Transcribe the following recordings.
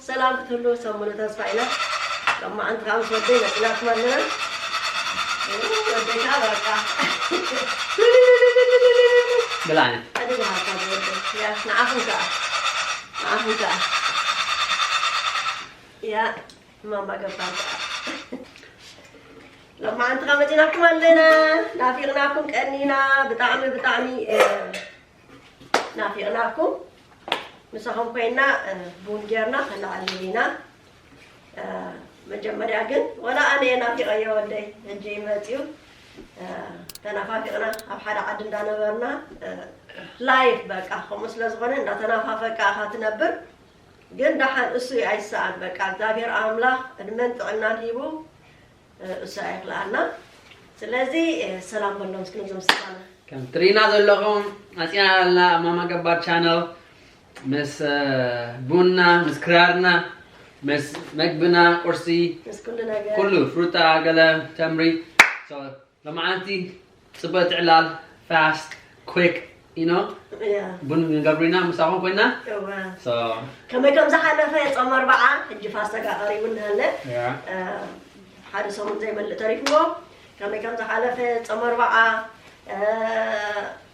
ሰላም ክትህሉ ሰሙኑ ተስፋ ኢና። ሎማዓንቲ ከዓ ምስ ወደይ መፂናኩም ኣለና። ወደይ ከዓ በቃ ብላዕኒ ኣደ ዝሃብካ ዝወደይ። ያ ንዓኹም ከዓ ንዓኹም ከዓ ያ ማማ ገባር ከዓ ሎማዓንቲ ከዓ መፂናኩም ኣለና። ናፊቕናኩም ቀኒና ብጣዕሚ ብጣዕሚ ናፊቕናኩም። ምሳኹም ኮይና ቡን ጌርና ከነዕልል ኢና። መጀመርያ ግን ወላ ኣነ እየ ናፊቐዮ ወደይ ሕጂ መፅዩ። ተናፋፊቕና ኣብ ሓደ ዓዲ እንዳነበርና ላይፍ በቃ ከምኡ ስለ ዝኾነ እንዳተናፋፈቃ ኢኻ ትነብር። ግን ደሓን እሱ እዩ ኣይሰኣን። በቃ እግዚኣብሔር ኣምላኽ ዕድመን ጥዕናን ሂቡ እሱ ኣይክልኣና። ስለዚ ሰላም በሎም እስኪ ነዞም ስሳና። ከም ትሪና ዘለኹም ኣፅና ኣለና ኣብ ማማ ገባር ቻነል ምስ ቡና ምስ ክራርና ምስ መግብና ቁርሲ ምስ ኩሉ ነገር ኩሉ ፍሩታ ገለ ተምሪ ሎማዓንቲ ፅበ ትዕላል ፋስት ኩክ ኢኖ ያ ቡን ንገብሩ ኢና ምሳኹም ኮይና እዋ So, ከመይ ከም ዝሓለፈ ጾም ኣርባዓ ሕጂ ፋሰጋ ቀሪቡ እናሃለ yeah. ሓደ ሰሙን ዘይመልእ ተሪፍዎ ከመይ ከም ዝሓለፈ ጾም ኣርባዓ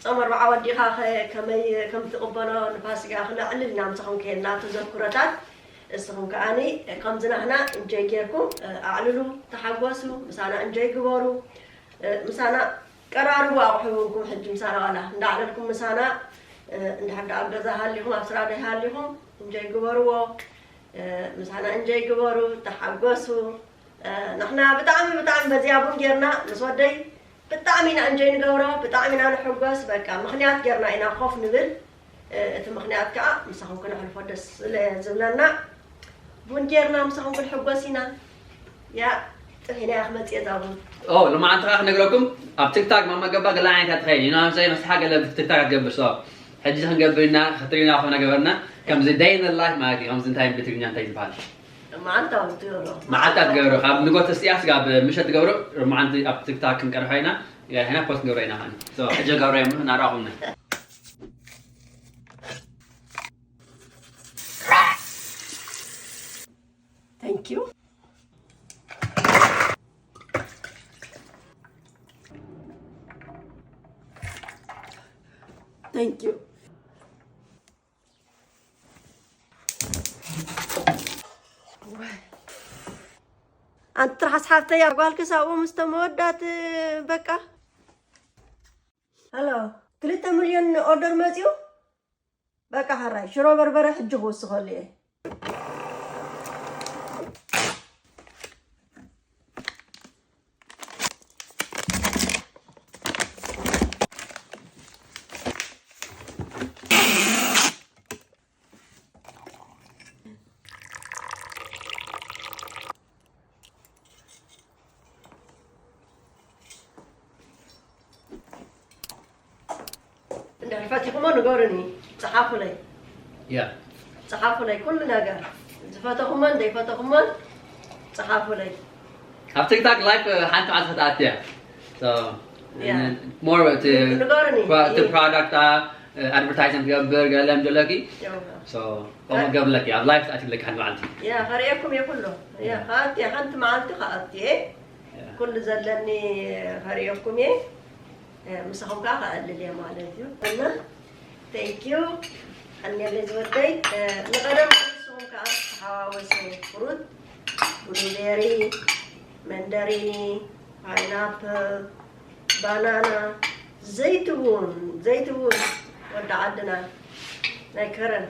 ጾም ኣርባዓ ወዲኻ ከ ከመይ ከም ትቕበሎ ንፋሲጋ ክነዕልል ኢና ምሳኹም ከየልና ተዘክሮታት እስኹም ከኣኒ ከምዚ ናህና እንጆይ ጌርኩም ኣዕልሉ ተሓጎሱ ምሳና እንጆይ ግበሩ ምሳና ቀራርቡ ኣቑሑ ይኹንኩም ሕጂ ምሳና ዋላ እንዳዕለልኩም ምሳና እንድሕር ደኣ ኣብ ገዛ ሃሊኹም ኣብ ስራሕ ዘይሃሊኹም እንጆይ ግበርዎ ምሳና እንጆይ ግበሩ ተሓጎሱ ንሕና ብጣዕሚ ብጣዕሚ በዚያ ቡን ጌርና ምስ ወደይ ብጣዕሚ ኢና እንጆይ ንገብሮ ብጣዕሚ ኢና ንሕጎስ በቃ ምኽንያት ጌርና ኢና ኮፍ ንብል እቲ ምኽንያት ከዓ ምሳኹም ክነሕልፎ ደስ ስለ ዝብለና ቡን ጌርና ምሳኹም ክንሕጎስ ኢና ያ ጥሒና እያ ክመፅእ እዛ ቡን ኦ ሎማዓንቲ ከዓ ክነግረኩም ኣብ ቲክታክ ማማ ገባ ገለ ዓይነታት ትኸይድ ኢና ምሳይ መስሓ ገለ ብቲክታክ ትገብር so ሕጂ ክንገብር ኢና ክትሪና ኮነ ገበርና ከምዚ day in the life ማለት እዩ ከምዚ እንታይ ብትግርኛ እንታይ ዝበሃል መዓልታዊ ትገብሮ መዓልታት ትገብሮ ካብ ንጎ ተስኢያ ስጋብ ምሸት ትገብሮ ሎማዓንቲ ኣብ ቲክታክ ክንቀርፋ ኢና ኢና ፖስት ንገብሮ ኢና ማለት so ሕጂ ገብረ እዮም ናራኹምና Thank you. Thank you. ኣንቲ ትርሓስ ሓፍተይ ኣብ ጓልኪ ሳብኡ ምስ ተመወዳት በቃ ሃሎ ክልተ ሚልዮን ኦርደር መፅዩ በቃ ሕራይ ሽሮ በርበረ ሕጂ ክውስኸሉ እየ። እንድሕር ፈቲኹሞ ንገሩኒ፣ ጸሓፉለይ። Yeah. ጸሓፉለይ ኩሉ ነገር ዝፈተኹሞን ዘይፈተኹሞን ጸሓፉለይ። ኣብ ቲክታክ ላይፍ ሓንቲ መዓልቲ ክትኣትያ። So, Yeah. more እቲ ንገሩኒ። እቲ ፕሮዳክት ኣድቨርታይዚንግ ትገብር ገለ ም ዘለኪ። So, ከምኡ ገብለኪ ኣብ ላይፍ ትኣትብለኪ ሓንቲ መዓልቲ። ያ ከርእየኩም እየ ኩሉ። ያ ከኣትየ ሓንቲ መዓልቲ ከኣትየ ኩሉ ዘለኒ ከርእየኩም እየ። ምሳኹም ከዓ ከዕልል እየ ማለት እዩ እና thank you ቀንየለይ ዝወደይ ንቐደም ንስኹም ከዓ ተሓዋወሱ ፍሩት ብሉቤሪ መንደሪኒ ፓይናፕል ባናና ዘይትውን ዘይትውን ወዲ ዓድና ናይ ከረን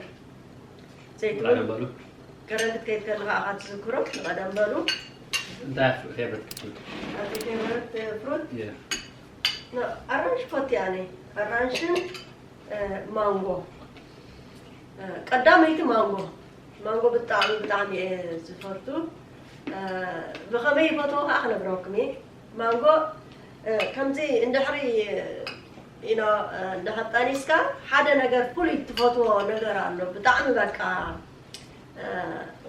ዘይትውን በሉ ከረን ክትከይድ ከለኻ ኢኻ ትዝክሮ ንቐደም በሉ እንታይ ፌቨርት ኣቲ ፌቨርት ፍሩት የ ኣራንሽ ፈትያ ኣነ ኣራንሽን ማንጎ ቀዳመይቲ ማንጎ ማንጎ ብጣዕሚ ብጣዕሚ እየ ዝፈቱ ብኸመይ ይፈትዎ ከዓ ክነግረኩም እየ ማንጎ ከምዚ እንድሕሪ you know እንድሕር ጠኒስካ ሓደ ነገር ፍሉይ ትፈትዎ ነገር ኣሎ ብጣዕሚ በቃ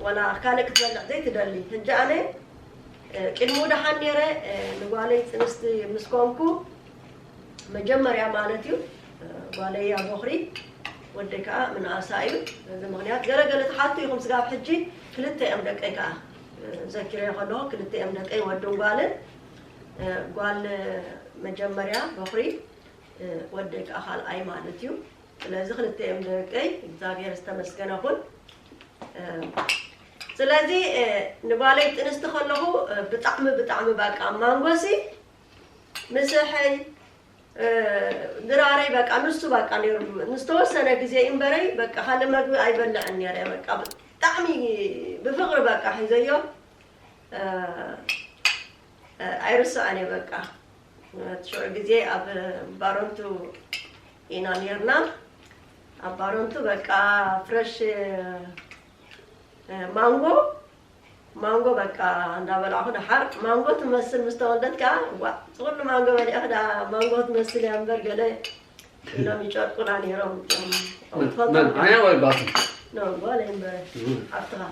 ወላ ካልእ ክትበልዕ ዘይትደሊ ሕጂ ኣነ ቅድሚኡ ደሓን ነይረ ንጓለይ ፅንስቲ ምስ ኮንኩ መጀመርያ ማለት እዩ ጓለይ እያ ቦኽሪ ወደይ ከዓ ምንኣሳ እዩ። በዚ ምኽንያት ገለ ገለ ትሓቱ ኢኹም። ስጋብ ሕጂ ክልተ እዮም ደቀይ ከዓ፣ እ፣ ዘኪረዮ ከለኹ ክልተ እዮም ደቀይ፣ ወድን ጓልን። እ፣ ጓል መጀመርያ በኹሪ፣ እ፣ ወደይ ከዓ ካልኣይ ማለት እዩ። ስለዚ ክልተ እዮም ደቀይ፣ እግዚኣብሔር ዝተመስገነ ይኹን። እ፣ ስለዚ፣ እ፣ ንጓለይ ጥንስቲ ከለኹ፣ እ፣ ብጣዕሚ፣ ብጣዕሚ በቃ ማንጎሲ ምስሐይ፣ እ፣ ድራረይ በቃ ንሱ በቃ ነይሩ። ንዝተወሰነ ግዜ እምበረይ በቃ ካልእ መግቢ ኣይበልዕን ነይረ። በቃ ብጣዕሚ ብፍቕሪ በቃ ሒዘዮ። እ፣ እ፣ ኣይርስዖን እየ በቃ። ሽዑ ግዜ ኣብ ባረንቱ ኢና ነይርና። ኣብ ባረንቱ በቃ ፍረሽ፣ እ፣ ማንጎ፣ ማንጎ በቃ እንዳበላዕኹ ደሓር ማንጎ ትመስል ምስ ተወልደት ከዓ፣ ዋ፣ እዚ ኩሉ ማንጎ በሊዕኺ ደኣ ማንጎ ትመስል እያ እምበር ገለ ኢሎም ይጨርቁና ነይሮም። እቶም መን? ትፈልጦም መን? ኣነ ወይ ባቱ? ኖ፣ ጓለይ እምበር። እም። ሓፍትኻ።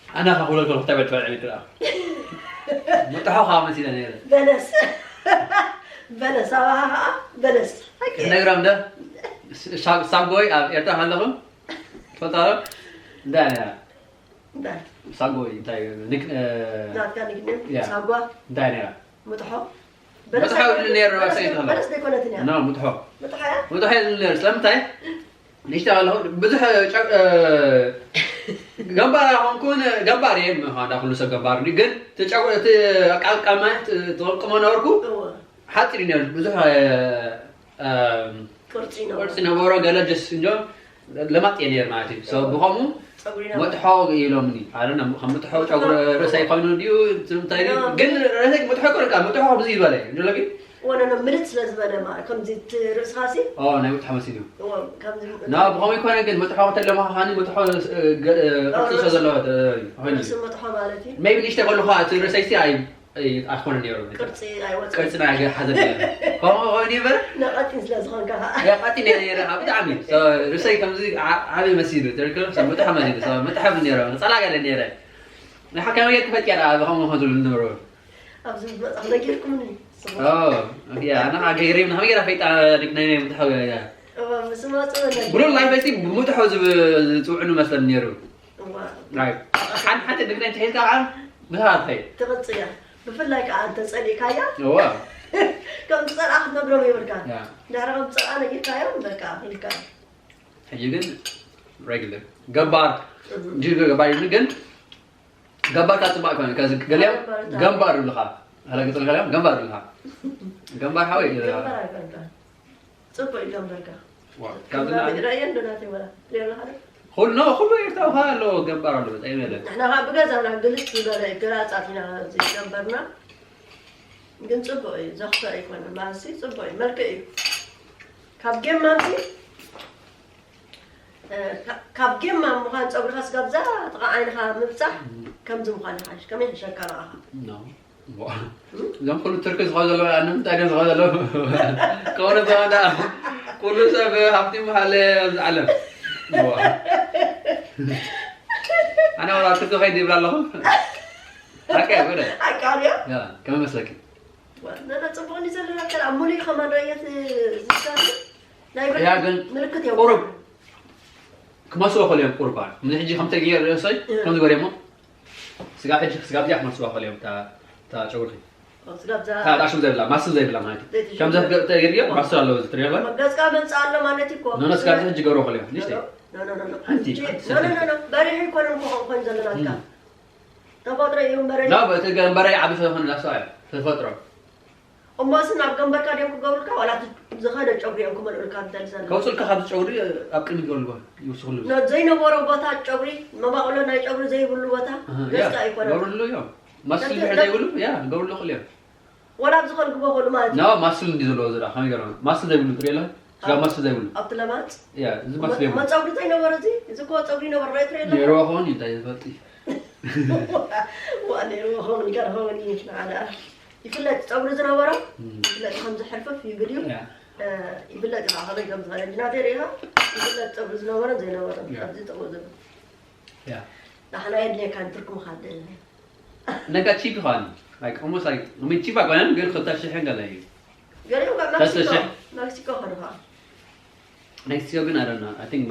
ኣነ ካብ ክብለካ ከለኹ እንታይ በል ትበልዕ ነይርኪ ደኣ? ምጥሖ ከዓ መሲለ ነይረ። በለስ። በለስ፣ ኣባኻ ከዓ በለስ። ሓቂ። ክነግሮም ዶ? ሳ-፣ ሳጎይ ኣብ ኤርትራ ከለኹም ትፈልጣ ዶ? እንታይ እያ? እንታይ? ሳጎይ እንታይ እዩ? ንክ-፣ እ፣ ናትካ ኒክኔም? ያ። ሳጓ? እንታይ ነይራ? ምጥሖ? ምጥሖ ይብሉ ነይሩ፣ በለስ ራእሲ ደይ-፣ ይትኽእሎ። በለስ ደይኮነትን እያ? ኖ፣ ምጥሖ። ምጥሖ እያ? ምጥሖ ይብሉ ነይሩ። ስለምንታይ? ንእሽቶ ከለኹ ብዙሕ ጨ-፣ እ፣ ገባር ኣይኮንኩን፣ ገባር እየ፣ ምዃን እንዳ ኩሉ ሰብ ገባር እንዲ፣ ግን እቲ ጨጉ-፣ እቲ ኣቃልቃል ማለት ትቕልቅሞ ነበርኩ፣ እወ። ሓፂር እዩ ነይሩ። ብዙሕ፣ እ፣ እ፣ ቅርፂ ነበሮ። ቅርፂ ነበሮ፣ ገለ ጀስት እንጆ ለማጥ እየ ነይሩ ማለት እዩ። So፣ ብኸምኡ ጸጉሪ ነበሮ። ምጥሖ ኢሎምኒ። ኣረ፣ ነ-፣ ከም ምጥሖ ጨጉሪ ርእሰይ ኮይኑ ድዩ፣ እንታይ ድዩ? ኖ። ግን ርእሰይ ምጥሖ ይኮነ፣ ምጥሖ ከምዚ ይበለ እዩ። እንጆ ለኪ? ወነ፣ ኖ፣ ምልጥ ስለ ዝበለ ማለት፣ ከምዚ እቲ ርእስኻ ሲ? ኦ፣ ናይ ምጥሖ መሲሉ። እዎ፣ ከምዚ ምጥሖ። ኖ፣ ብኸምኡ ይኮነ፣ ግን ምጥሖ ከተለማኻኒ፣ ምጥሖ፣ እ፣ ገ-፣ እ፣ ኦ፣ ቅርፂ ስለ ርእሲ-፣ ዘለዎ፣ እ፣ ኮይኑ። ርእሲ ምጥሖ ማለት እዩ። ሜይቢ ንእሽተይ ከለኹ እቲ ርእሰይ ሲ ኣይ-፣ ኣይ-፣ ኣይኮነን ነይሩ። ቅርፂ ኣይወፅእን። ቅርፂ ናይ ገርሓ ዘለ። ከምኡ ኮይኑ ይበል? ነቐጢን ስለ ዝኾንካ ኸዓ። ያ፣ ቀጢን እየ ነይረ፣ ኣብ ብጣዕሚ። So፣ ርእሰይ ከምዚ ዓ-፣ ዓቢ መሲሉ፣ ትርክብ? So፣ ምጥሐ መሲሉ፣ so፣ ምጥሐ ምን ነይረ? ጸላጋ እየ ነይረ። ንሓ-፣ ከመይ ጌርኪ ፈጢራ፣ ኣብ ከምኡ ከምኡ ዝብሉ ነበሩ። ኣብዚ ዝመጽእ ነጊርኩምኒ። ኦ፣ ያ፣ ኣነ ኸዓ ገይረ፣ ንኸመይ ጌራ ፈይጣ፣ ኒክነይመይ ምጥሐ፣ ያ። እዋ፣ ምስ መጹ ነጊር- ብሎ ላይፍ፣ እስቲ ብምጥሖ ዝብ-፣ ዝጽውዕኑ መስለኒ ነይሩ። እዋ። ኣይ፣ ሓን-፣ ሓንቲ ኒክነይም ተሒዝካ ኸዓ፣ ምሳኻ ትኸይድ። ትቕጽ እያ። ብፍላይ ከኣ እንተ ጸሊእካያ፣ እዋ። ከም ዝጸልኣ ክትነግሮም የብልካን። ያ። ድሕሪ ከም ዝጸልኣ ነጊርካዮም፣ በቃ፣ ኢልካ። ሕጂ ግን ሬጉለር። ገባር፣ እህ። ጅግ ገባር ይብሉ ግን፣ ገባር ካብ ጽባቕ ኣይኮነን። ከዚ ገሊኦም ገባር እንታይ? ገምባር ይብሉኻ። ሃላ ገጽ ገሊኦም ገምባር ይብሉኻ። ገምባር ሓወይ ይብሉኻ። ገምባር ኣይኮንካን። ጽቡቕ እዩ ገምበርካ። ዋ፣ ካብዚ ንላዕሊ ራእየ እንዶ ናተይ ወላ ትሪኦ ኣለኻ ዶ? ኩሉ፣ ኖ፣ ኩሉ ኤርትራዊ ኸኣ ኣለዎ፣ ገባር ኣለዎ፣ እንታይ ይበለ? ንሕና ኸኣ ብገዛና ግልጽ ዝበለ ገላጻት ኢና ኣብዚ ገምበርና። ግን ጽቡቕ እዩ፣ ዘኽፍእ ኣይኮነን። ማለትሲ ጽቡቕ እዩ፣ መልክዕ እዩ። ካብ ጌም ማምሲ፣ እ፣ ካ-፣ ካብ ጌም ማም ምዃን ጸጉርኻ ስጋብ እዛ ጥቓ ዓይንኻ ምብጻሕ እም። ከምዚ ምዃን ይሓይሽ። ከመይ ይሕሸካ ንዓኻ? ኖ። ዋ። እዞም ኩሉ ቱርኪ ዝኾኑ ዘለዉ፣ ኣነ ምንታይ ድዮም ዝኾኑ ዘለዉ? ከሆነ ዘመዳ ኩሉ ሰብ ሃብቲ ምሃለ ኣብዚ ዓለም። ዋ። ኣነ ወላ ቱርኪ ኸይድ ይብል ኣለኹ። ሓቂ እየ፣ ወደ። ሓቂ ኣልዮ? ያ፣ ከመይ መስለኪ? ዋ፣ ነነ ጽቡቕ እንዲ ዘለና ከላ፣ ሙሉ ከማን ረየት ዝሳቱ ናይ ያ፣ ግን ምልክት እዮም። ቁሩብ ክመስሉ ይኽእሉ እዮም፣ ቁሩብ በዓል። ምዚ ሕጂ ከምተ ገይረ ርእሰይ፣ እ። ከምዚ ገይረ እሞ፣ ስጋብ ሕጂ፣ ስጋብ እዚኣ ክመስሉ ይኽእሉ እዮም፣ እታ፣ እታ ጨጉርኺ። ኦ፣ ስጋብ እዛ እታ ዳሽም ዘይብላ፣ ማስል ዘይብላ ማለት እዩ። ዘይቲ ከምዚ ሽኮር። ገ-፣ ተገይርዮ፣ ኦ። ማስል ኣለዎ፣ እዚ ትሪኦ ኣለዋ? ገጽካ መንጽእ ኣሎ ማለት እዩ እኮ። ኖ፣ ኖ፣ ስጋብ እዚ ሕጂ ገብሮ ይኽእሉ እዮም፣ ንእሽተይ። ኖ፣ ኖ፣ ኖ፣ ኖ። ሓንቲ፣ ኖ፣ ሓንቲ ኖ፣ ኖ፣ ኖ፣ ኖ። በሪሕ ይኮነን ክኾን፣ ክኾን ዘለናትካ። እም። ተፈጥሮ እዩ እምበረይ። ኖ፣ በቲ ገ-፣ እምበረይ ዓቢ ስለ ዝኾነ ዳስ እያ፣ ተፈጥሮ። እሞሲ ናብ ገንበርካ ድዮም ክገብሩልካ፣ ዋላ እቲ ዝኸደ ጨጉሪ እዮም ክመልኡልካ ትደሊ ዘለኻ? ከውፅኡልካ ካብዚ ጨጉሪ ኣብ ቅድሚት ይገብሩልካ፣ ይውስኹሉ። ኖ፣ ዘይነበሮ ቦታ ጨጉሪ፣ መባቕሎ ናይ ጨጉሪ ዘይብሉ ቦታ፣ ኣሃ፣ ገጽካ ያ፣ ኣይኮነን። ገብሩሉ እዮም። ማስል ነቲ ድሕር ነ- ዘይብሉ፣ ያ፣ ገብሩሉ ይኽእሉ እዮም። ዋላ ኣብ ዝኾነ ክበኸሉ ማለት እዩ። ኖ፣ ማስል እንዲ ዘለዎ ዝረኣ፣ ከመይ ገርማ? ማስል ዘይብሉ ትርኢ ኣለኻ? ስጋ ኣብ-፣ ማስል ዘይብሉ። ኣብቲ ለማጽ? ያ፣ እዚ ማስል ዘይብሉ። መ-፣ ጸጉሪ ዘይነበሮ እዚ፣ እዚ እኮ ጸጉሪ ነበሮ፣ ራይ ትርኢ ኣለኻ? ነይርዎ ኸውን እዩ፣ እንታይ ዝፈልጥ እዩ? ዋ፣ ነይርዎ ኸውን፣ ይገርም ኸውን እዩ፣ ንዓ ደኣ። ይፍለጥ ጸጉሪ ዝነበሮ፣ እም። ይፍለጥ ከምዚ ሕርፍፍ ይብል እዩ። ያ። እ፣ ይፍለጥ እዩ ከመይ ከም ዝኾነ። እንጂ ናተይ ርኢኻ፣ ይፍለጥ ጸጉሪ ዝነበሮን ዘይነበሮን። ያ። ኣብዚ ጠቕሙ ዘሎ። ያ። ንዓና የድልየካ ንትርጉም ካደ። ነጋ ቺፕ ይኸውን። Like, almost like, I mean, ቺፕ ኣይኮነን፣ ግን ክልተ ሽሕን ገለ እዩ። ገሊኦም ካብ ክልተ ሽሕ። መክሲኮ፣ መክሲኮ ከድኻ። Next year ግን I don't know. I think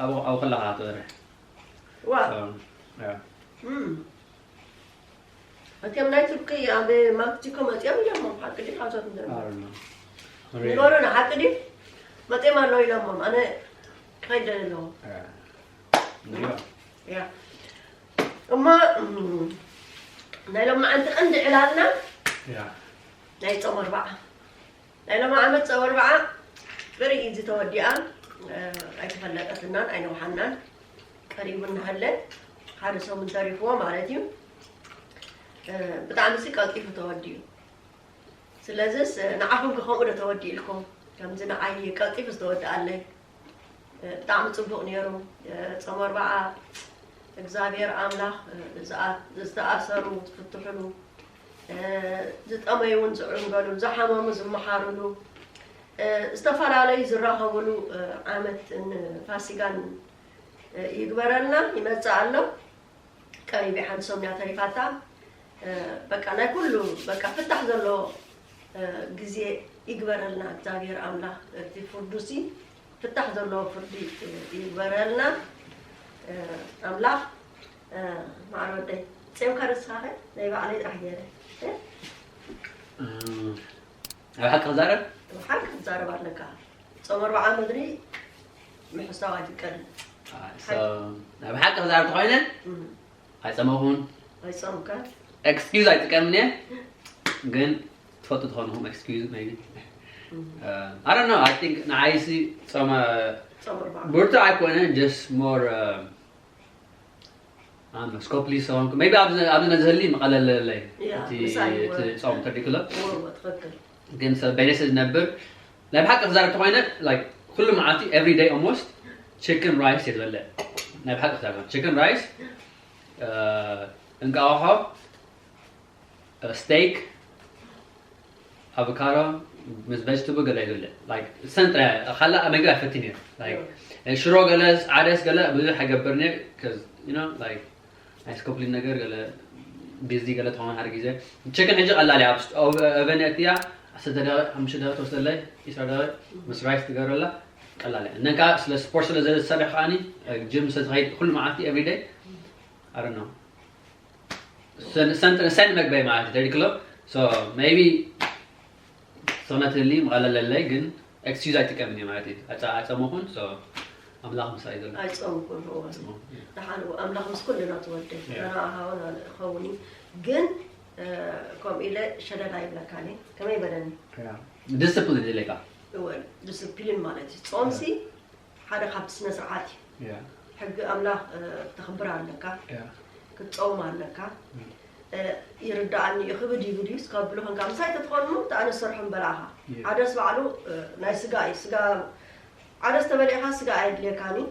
ኣብ ኣብ ከለኻ ትበርሕ። ዋ So, yeah. እም። እቲኦም ናይ ቱርኪ ኣብ ማክሲኮ መፂኦም ኢሎሞም ሓቂ ድዩ ሓሶት I don't know. Really. ንገሩና ሓቂ ድዩ መፂኦም ኣለዉ ኢሎሞም ኣነ ከይደ ኣለዎ Yeah. Yeah. ያ እሞ እም፣ ናይ ሎማዓንቲ ቀንዲ ዕላልና Yeah. ናይ ጾም ኣርባዓ ናይ ሎሚ ዓመት ጾም ኣርባዓ very easy ተወዲኣ ኣይተፈለጠትናን ኣይነውሓናን ቀሪቡ እናሃለ ሓደ ሰሙን ተሪፍዎ ማለት እዩ ብጣዕሚ ሲ ቀልጢፉ ተወዲኡ ስለዚስ ንዓኹም ከ ከምኡ ዶ ተወዲእልኩም ከምዚ ንዓይ ቀልጢፉ ዝተወድኣለይ ብጣዕሚ ፅቡቅ ነይሩ ፆም ኣርባዓ እግዚኣብሔር ኣምላኽ ዝተኣሰሩ ዝፍትሕሉ ዝጠመዩ እውን ዝዕንገሉ ዝሓመሙ ዝመሓርሉ ዝተፈላለዩ ዝራኸብሉ ዓመት ፋሲጋን ይግበረልና ይመፅእ ኣሎ ቀሪቢ ሓንቲ ሰሙን እያ ተሪፋታ በቃ ናይ ኩሉ በቃ ፍታሕ ዘሎ ግዜ ይግበረልና እግዚኣብሔር ኣምላኽ እቲ ፍርዱሲ ፍታሕ ዘለዎ ፍርዲ ይግበረልና ኣምላኽ ማዕረ ወደይ ፂምካ ርስኻኸ ናይ ባዕለይ ጥራሕ ገይረ ኣብ ሓቂ ክዛረብ ሓቂ ክዛረብ ኣለካ ፆም ኣርባዓ ምድሪ ምሕሳው ኣይትቀል ኣብ ሓቂ ክዛረብ ተኮይነ ኣይፀመኹን ኣይፀምካ excuse ኣይጥቀምን እየ ግን ትፈልጡ ትኾንኹም excuse maybe I don't know I think ንዓይሲ ፆመ ፆም ኣርባዓ ብርቱ ኣይኮነ just more ስኮፕሊ ሰንኩ maybe ኣብዚ ነዝህሊ መቐለለለይ Yeah, እቲ ምሳሌ እቲ ጾም ተዲክሎ ወ- ትኽክል ግን ሰብ በይነሰ ዝነብር ናይ ብሓቂ ክዛረብ ተኮይነ like ኩሉ መዓልቲ every day almost chicken rice እየ ዝበልዕ ናይ ብሓቂ ክዛረብ chicken rice እንቃቆሖ steak avocado ምስ vegetable ገለ ይብልዕ like ሰንጥረ ካልእ መግቢ ኣይፈትን እየ like ሽሮ ገለ ዓደስ ገለ ብዙሕ ኣይገብርን እየ because you know like ናይ ስኮፕሊን ነገር ገለ busy ገለ ትኾን ሓደ ግዜ chicken ሕጂ ቀላል እያ ኣብ oven እትያ ዓሰርተ ደቂቕ ሓሙሽተ ደቂቕ ትወስደለይ ዒስራ ደቂቕ ምስ rice ትገብረላ ቀላል እያ እነን ከዓ ስለ ስፖርት ስለ ዝሰርሕ ከዓኒ gym ስለ ዝኸይድ ኩሉ መዓልቲ every day I don't know ሰንጥረ ሰን መግበይ ማለት እዩ ተሪክሎ so maybe ሰውነት ህሊ መቐለለለይ ግን excuse ኣይጥቀምን እየ ማለት እዩ ኣፀ- ኣፀመኹን so ኣምላኽ ምሳይ ዘሎ ኣይፀምኩን እዎ ደሓን እዎ ኣምላኽ ምስ ኩልና ትወደይ Yeah. ናና ሃውን ክኸውን እዩ ግን ከምኡ ኢለ ሸለል ኣይብለካን እየ ከመይ በለኒ discipline ይድለካ እወ ዲስፕሊን ማለት እዩ ፆምሲ ሓደ ካብቲ ስነ ስርዓት እዩ ሕጊ ኣምላኽ ክተኽብር ኣለካ ክትፀውም ኣለካ ይርዳኣኒ እዩ ክብድ ይብል እዩ ስካብ ብሎ ከንካ ምሳይ ተትኾኑ ብጣዕሚ ዝሰርሑ ምበላእኻ ዓደስ ባዕሉ ናይ ስጋ እዩ ስጋ ዓደስ ተበሊዕካ ስጋ ኣየድልየካን እዩ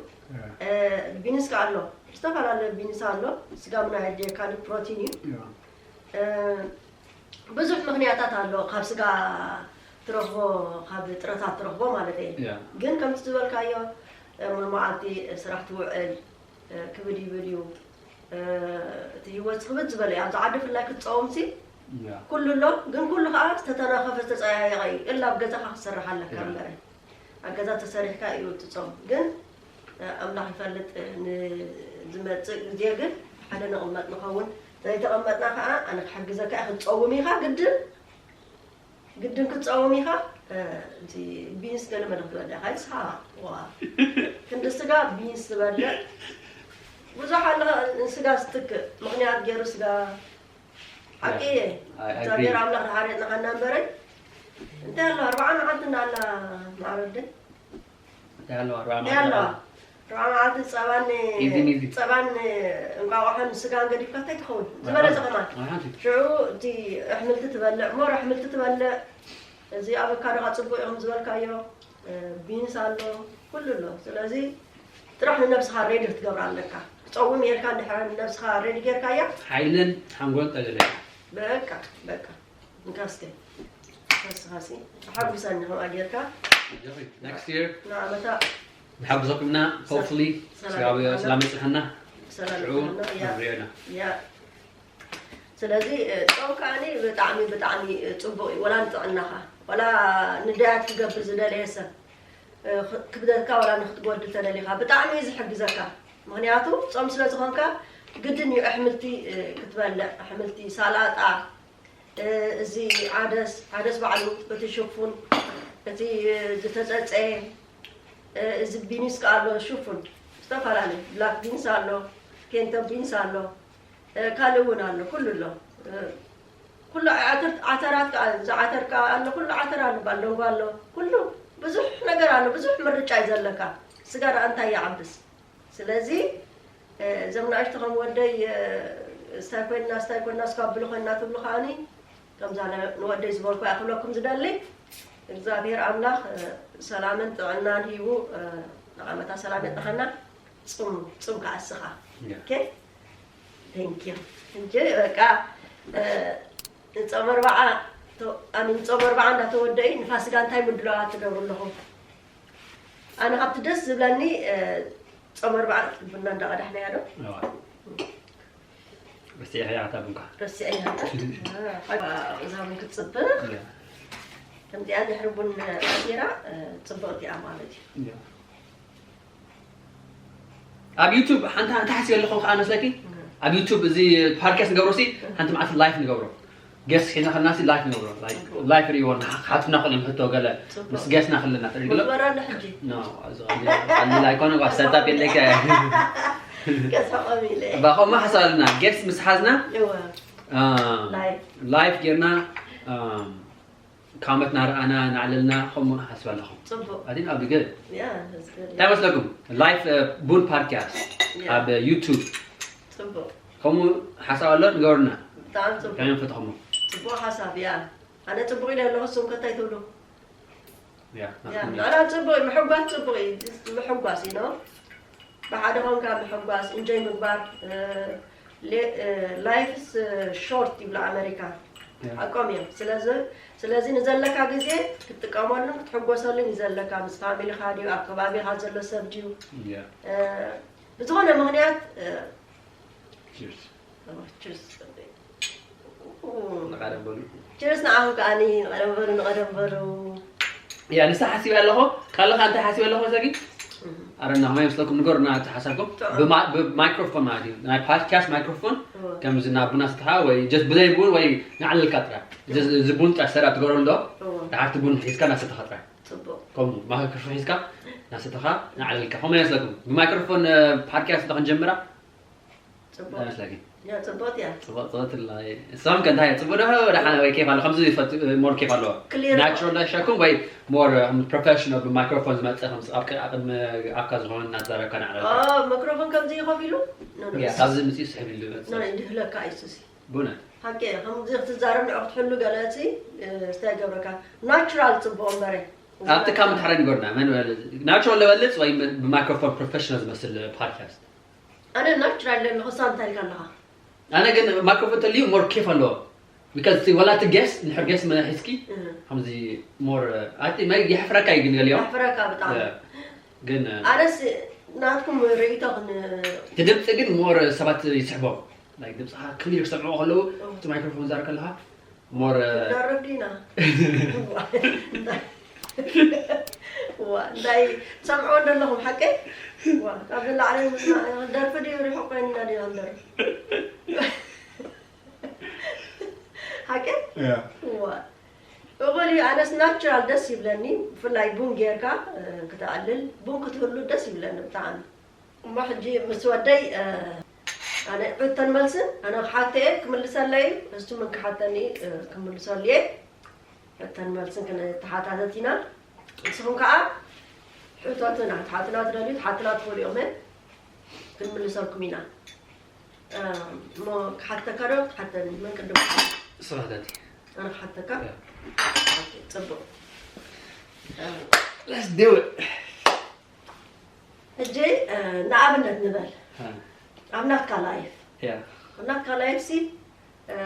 ቢንስ ከ ኣሎ ዝተፈላለዩ ቢንስ ኣሎ ስጋ ምና ኣየድልየካን እዩ ፕሮቲን እዩ ብዙሕ ምኽንያታት ኣሎ ካብ ስጋ ትረኽቦ ካብ ጥረታት ትረኽቦ ማለት እየ ግን ከምቲ ዝበልካዮ ሙሉ መዓልቲ ስራሕ ትውዕል ክብድ ይብል እዩ እቲ ህይወት ክብድ ዝበለ እዩ ኣብዚ ዓዲ ፍላይ ክትፀውምሲ ኩሉ ኣሎ ግን ኩሉ ከዓ ዝተተናኸፈ ዝተፀያየቀ እዩ እላ ኣብ ገዛካ ክትሰርሕ ኣለካ እምበረ ኣብ ገዛ ተሰሪሕካ እዩ ትፆም ግን ኣምላኽ ይፈልጥ ንዝመፅእ ግዜ ግን ሓደ ንቕመጥ ንኸውን ዘይተቐመጥና ከዓ ኣነ ክሕግዘካ እየ ክትፀውም ኢኻ ግድን ግድን ክትፀውም ኢኻ እቲ ቢንስ ገለ መለ ክትበልዕ ኢኻ ንስኻ ዋ ክንዲ ስጋ ቢንስ ዝበልዕ ብዙሕ ኣሎ ንስጋ ዝትክእ ምኽንያት ገይሩ ስጋ ሓቂ እየ እግዚኣብሔር ኣምላኽ ዝሓርየጥናኻ እናንበረ እንታይ ኣሎ ኣርባዓ መዓልቲ እንዳኣላ ማዕረደ እንታይ ኣለዋ ኣርባዓ እንታይ ኣለዋ መዓልቲ ኣርባዓ መዓልቲ ፀባን Easy measy. ፀባን እንቋቑሖን ስጋን ገዲፍካ እንታይ ትኸውን ዝበለፀ ከማን ኣይ ሓንቲ ሽዑ እቲ ኣሕምልቲ ትበልዕ ሞር ኣሕምልቲ ትበልዕ እዚ ኣበካዶኻ ፅቡቅ እዮም ዝበልካዮ ቢንስ ኣሎ ኩሉ ኣሎ ስለዚ ጥራሕ ንነብስኻ ሬዲ ክትገብራ ኣለካ ክፀውም የልካ እንድሕር ንነብስኻ ሬዲ ጌርካያ ሓይልን ሓንጎልን ጠለለ በቃ በቃ እንካስከ ንስኻሲ ተሓጒሰኒ ከምኣ ጌርካ next year ንዓመታ ንሓግዘኩምና hopefully ሰላም ስጋብ ይብለና። ሰላም ይፅሕና ሰላም ሽዑ ይብለና። ያ። ንሪኦና ያ ስለዚ እ፣ ጾም ከዓኒ ብጣዕሚ ብጣዕሚ እ፣ ጽቡቅ እዩ ወላ ንጥዕናኻ ወላ ንዳያት ክገብር ዝደለየ ሰብ እ፣ ኽ-፣ ክብደትካ ዋላ ንክትጎድል ተደሊኻ ብጣዕሚ እዩ ዝሕግዘካ። ምኽንያቱ ጾም ስለ ዝኾንካ ግድን እዩ ኣሕምልቲ፣ እ፣ ክትበልዕ፣ ኣሕምልቲ፣ ሳላጣ፣ እ፣ እዚ ዓደስ፣ ዓደስ ባዕሉ፣ እቲ ሽፉን፣ እቲ፣ እ፣ ዝተጸጸየ፣ እ፣ እዚ ቢንስ ከኣ ኣሎ ሽፉን፣ ዝተፈላለዩ፣ ብላክ ቢንስ ኣሎ፣ ኬንቶ ቢንስ ኣሎ፣ እ፣ ካልእ እውን ኣሎ፣ ኩሉ ኣሎ። እ፣ ኩሉ ዓተር-፣ ዓተራት ከኣ፣ እዚ ዓተር ከኣ ኣሎ፣ ኩሉ ዓተር ኣሎ፣ ባልደንጓ ኣሎ፣ ኩሉ ብዙሕ ነገር ኣሎ፣ ብዙሕ ምርጫ እዩ ዘለካ። ስጋ ደኣ እንታይ ይዓብስ? ስለዚ፣ እ፣ እዞም ንኣሽቱ ከም ወደይ፣ እ፣ ስታይ ኮይንና፣ ስታይ ኮይንና፣ እስኳ ብሊ ኮይንና ትብሉ ከኣኒ፣ ከምዛ ነ-፣ ንወደይ ዝበልኩ እያ ክብለኩም ዝደሊ። እግዚኣብሔር ኣምላኽ፣ እ፣ ሰላምን ጥዕናን ሂቡ፣ እ፣ ንዓመታ ሰላም የጥኸና። ጽም፣ ጽም ከኣስኻ። ያ። ኦኬ? Thank you። እንጂ በቃ፣ እ፣ ንጾም ኣርባዓ ተ-፣ ኣሚን፣ ጾም ኣርባዓ እንዳተወደኢ ንፋሲካ እንታይ ምድላዋት ትገብሩ ኣለኹም? ኣነ ካብቲ ደስ ዝብለኒ፣ እ፣ ጾም ኣርባዓ ቡና እንዳቐዳሕናያ ዶ? እዋ። ረሲዐያ እታ ቡንካ። ረሲዐያ እታ? እ፣ እዛ ቡን ክትጽብቕ። እያ። ከምዚኣ ድሕሪ ቡን ኣሲራ፣ እ፣ ጽብቕቲ እያ ማለት እዩ። እያ። ኣብ ዩቱብ ሓንቲ፣ ሓንቲ ሓስየ ኣለኹም ከኣ መስለኪ? እም። ኣብ ዩቱብ እዚ ፓድካስት ንገብሮ ሲ፣ እም። ሓንቲ መዓልቲ ላይፍ ንገብሮ። ጌስት ሒዝና ከለና ሲ ላይፍ ንገብሮ። ላይክ፣ ጽቡቅ። ላይፍ ሪእዎ፣ ንሓ-፣ ሓትና ክልኦም ሕቶ ገለ ጽቡቅ። ምስ ጌስትና ክለና ትርኢ ገለ? መግበራ ኣሎ ሕጂ። ኖ፣ እዚ ቀሊል፣ ቀሊል ኣይኮነ፣ ጓ፣ ሰታፕ የለካ። ከስሕቆም ኢለ። እባ፣ ከምኡ ሓሳብ ኣለና። ጌስት ምስ ሓዝና፣ እወ። አ፣ ላይፍ። ላይፍ ጌርና፣ አ፣ ካብ ዓመት ናርኣና ናዕለልና ከምኡ ሓስብ ኣለኹም። ጽቡቅ። I think that'd be good። ያ፣ that's good። እንታይ መስለኩም? ላይፍ፣ እ፣ ቡን ፓድካስት ያ። ኣብ ዩቱብ። ጽቡቅ። ከምኡ ሓሳብ ኣሎ፣ ንገሩና። ብጣዕሚ ጽቡቅ። ከመይ ፈተኹሞ? ጽቡቅ ሓሳብ፣ ያ። ኣነ ጽቡቅ ኢለ ኣለኹ፣ ንስኹም ከ እንታይ ትብሉ? ያ፣ ያ፣ ናትኩም። ኣና ጽቡቅ እዩ፣ ምሕጓስ ጽቡቅ እዩ፣ ምሕጓስ እዩ፣ ኖ? ብሓደ ኾንካ ምሕጓስ፣ ኢንጆይ ምግባር፣ እ፣ ሌ-፣ እ፣ ላይፍስ ሾርት ይብሉ ኣመሪካ። ያ። ሓቆም እዮም። ስለዚ፣ ስለዚ ንዘለካ ግዜ ክትጥቀመሉን ክትሕጎሰሉን እዩ ዘለካ። ምስ ፋሚሊኻ ድዩ፣ ኣብ ከባቢኻ ዘሎ ሰብ ድዩ? ያ። እ፣ ብዝኾነ ምኽንያት፣ እ፣ ቺርስ። ኦ፣ ቺርስ። ንቐደም በሉ። ቺርስ ንዓኹም ከኣኒ፣ ንቐደም በሉ፣ ንቐደም በሉ። ያ፣ ንሳ ሓሲበ ኣለኹ። ካልእ ከኣ እንታይ ሓሲበ ኣለኹ መሰለኪ? እህ። ኣረ፣ እና ከመይ መስለኩም? ንገሩና እቲ ሓሳብኩም። ጥዑም። ብማ-፣ ብማይክሮፎን ማለት እዩ። ናይ ፓድካስት ማይክሮፎን፣ እወ። ከምዚ ናብ ቡና ስትሓ ወይ ጀስት ብዘይ ቡን ወይ ንዓለልካ ጥራይ። ጀስት እዚ ቡን ጥራይ ሰራ ትገብረሉ ዶ? እወ። ድሓርቲ ቡን ሒዝካ እናሰተኻ ጥራይ። ጽቡቅ። ከምኡ ማይክሮፎን ሒዝካ እናሰተኻ ንዓለልካ። ከመይ መስለኩም? ብማይክሮፎን፣ እ፣ ፓድካስት ዶ ክንጀምራ? ጽቡቅ። ኣይመስለኪን? ያ፣ ጽቡቅቲ እያ። ጽቡቅ፣ ጽቡቅ ትላ-፣ እሶም ከ እንታይ፣ ጽቡቅ ዶ? ደሓን ወይ ኬፍ ኣሎ? ከምዚ ይፈቱ፣ ሞር ኬፍ ኣለዎ። ክሊር ናቹራል ዶ ይሻኩም ወይ ሞር፣ እም፣ ፕሮፌሽናል ብማይክሮፎን ዝመጽእ፣ ከምዚ ኣብ ቅ-፣ ኣብ ቅድሚ ኣፍካ ዝኾነ እናተዛረብካ ንዓለልካ? ኦ፣ ማይክሮፎን ከምዚ ይኸፍ ኢሉ? ኖ፣ ኖ፣ ያ፣ እሱ ካብዚ ምጽኡ ስሕብ ኢሉ ዝመጽእ። ኖ፣ እንዲህ ለካ እሱ ሲ። ብእውነት? ሓቂ፣ ከምዚ ክትዛረብ ንዑ ክትሕሉ ገለ ሲ፣ እ፣ ስታይ ገብረካ። ናቹራል ጽቡቅ እምበረ። ኣብቲ ካብ ምትሓረ ንገሩና፣ መን በለ-፣ ናቹራል ልበልጽ ወይ ም-፣ ብማይክሮፎን ፕሮፌሽናል ዝመስል ፓድካስት? ኣነ ናቹራል ኣለኹ፣ ሳንታ ኢልካ ኣለኻ። ኣነ ግን ማይክሮፎን ተልዩ ሞር ኬፍ ኣለዎ። ቢካዝ እቲ፣ ወላ እቲ ጌስት፣ ንድሕር ጌስት መ-፣ ሒዝኪ፣ እህ። ከምዚ ሞር፣ ኣቲ መ-፣ የሕፍረካ እዩ ግን ገሊኦም። የሕፍረካ ብጣዕሚ። እ፣ ግን፣ እ፣ ኣነስ ናትኩም ርእይቶ ክን-፣ እቲ ድምፂ ግን ሞር ሰባት ይስሕቦም። ላይክ ድምፅኻ ክሊር ክሰምዕዎ ከለዉ፣ እህ። እቲ ማይክሮፎን ዛር ከለኻ፣ ሞር፣ እ፣ ንደርፍ ዲና? ዋ፣ እንታይ ትሰምዕዎ እንደለኹም ሓቀይ? ዋ፣ ካብ ንላዕሊ ምስማዕ፣ ደርፊ ድዩ ርሑቕ ኮይንና ዲና ንደርፍ? ሓቀይ? ያ። ዋ። እኹል እዩ፣ ኣነስ ናቹራል ደስ ይብለኒ፣ ብፍላይ ቡን ጌርካ፣ እ፣ ክትኣልል፣ ቡን ክትህሉ ደስ ይብለኒ ብጣዕሚ። እሞ ሕጂ ምስ ወደይ፣ እ፣ ኣነ ሕቶን መልስን፣ ኣነ ክሓተ እየ፣ ክምልሰለይ እዩ፣ እሱ ምን ክሓተኒ፣ እ፣ ክምልሰሉ እየ። ሕቶን መልስን ክንተሓታተት ኢና። ንስኹም ከኣ ሕቶትና፣ ትሓትና ትደልዩ፣ ትሓትና ትኽእሉ ኢኹም፣ ክንምልሰልኩም ኢና። እ፣ እሞ ክሓተካ ዶ ክትሓተኒ? መን ቅድም ክሓት? ንስኻ ሓተቲ። ኣነ ክሓተካ? ያ። ኦኬ፣ ጽቡቕ። እ፣ Let's do it። ሕጂ፣ እ፣ ንኣብነት ንበል። እ። ኣብ ናትካ ላይፍ። ያ። ኣብ ናትካ ላይፍ ሲ፣ እ፣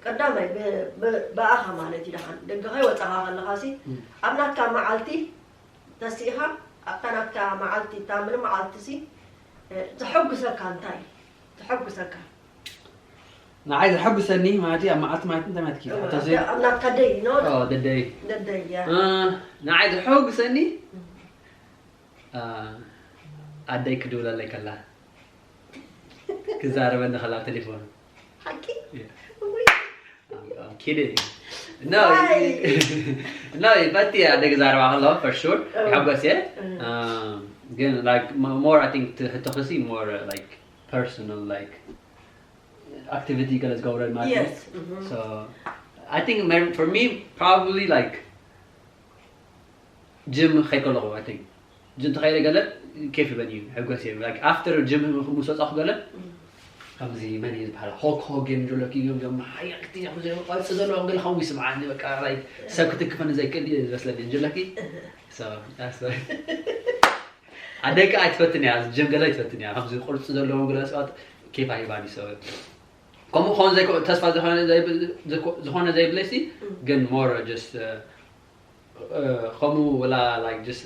ቀዳማይ ብ-፣ ብ-፣ ብኣኻ ማለት እዩ ደሓን። ደገ ከይወጻኻ ከለኻ ሲ፣ እም። ኣብ ናትካ መዓልቲ ተሲእኻ፣ ኣብታ ናትካ መዓልቲ፣ እታ ምንም መዓልቲ ሲ፣ እ፣ ዘሐጉሰካ እንታይ እዩ? ዘሐጉሰካ? ንዓይ ዘሐጉሰኒ ማለት እዩ፣ ኣብ መዓልቲ ማለት እንታይ ማለት እዩ? እዋ፣ ሕቶሲ? ኣብ ናትካ ደይ፣ ኖ? ኦ፣ ደደይ። ደደይ፣ ያ። እ፣ ንዓይ ዘሐጉሰኒ፣ እም። ኣደይ ክድውለለይ ከላ ክዛረበኒ ከላ ቴሌፎን ሓቂ Yeah. ወይ I'm, I'm kidding. No, Why? No, but yeah, ኣደይ ክዛረባ ከለዋ for sure Oh. ይሓጎስ እየ Mm. Um, ግን like m- more I think to ሕቶ ክሲ more uh, like personal like activity ገለ ዝገብረል ማለት እዩ Yes. Mhm. So I think my- for me probably like gym ከይከለኹ I think gym ተኸይደ ገለ ኬፍ ይበኒ እዩ ሕጎስ እየ like after gym ምስ ወፃኹ ገለ ከምዚ መን እዩ ዝበሃል ሆክ ሆገን ጆለኪ እዮም ዞም ሓያልቲ እዮም ዞም ቅርፂ ዘለዎም ገለ ከምኡ ይስምዓኒ በቃ like ሰብ ክትክፈኒ ዘይክእል እዩ ዝመስለኒ ጆለኪ so that's why ኣደይ ከዓ ኣይትፈትን እያ gym ገለ ኣይትፈትን እያ ከምዚ ቅርፂ ዘለዎም ገለ ሰባት ኬፍ ኣይባኒ so ከምኡ ክኸውን ዘይኮ ተስፋ ዝኾነ ዘይብል- ዝኾ- ዝኾነ ዘይብለይሲ ግን more just uh, uh, ከምኡ ወላ like just